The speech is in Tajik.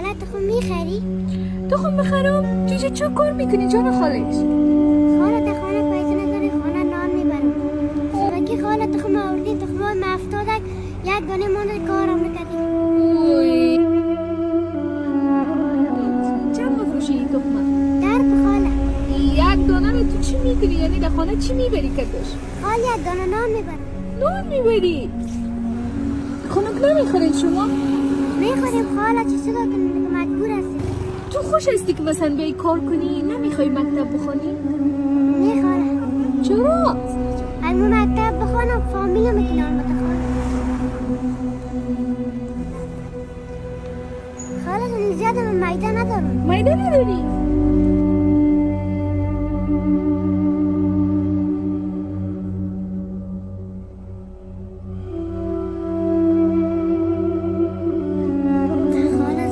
خاله تخم میخری؟ تخم بخرم؟ جوجه چه کار میکنی جان خالش؟ خاله در خانه پیسه نداری، خانه نان میبرم. صبحکی خاله تخم آوردی، تخم های مفتادک یک دانه مانده، کارم نکردی. اوی، چند مفروشی این تخمه؟ درب خاله. یک دانه رو تو چی میکنی؟ یعنی در خانه چی میبری کتش؟ خاله یک دانه نان میبرم. نان میبری؟ خنک نمیخورین شما؟ میخوریم خاله، چی صدا کنیم دیگه، مجبور هستیم. تو خوش هستی که مثلا بیای کار کنی؟ نمیخوای مکتب بخوانی؟ نه خاله. چرا؟ اگه مکتب بخوانم فامیل میکنم بده خاله. خاله جان زیاد من میده ندارم. میده نداری؟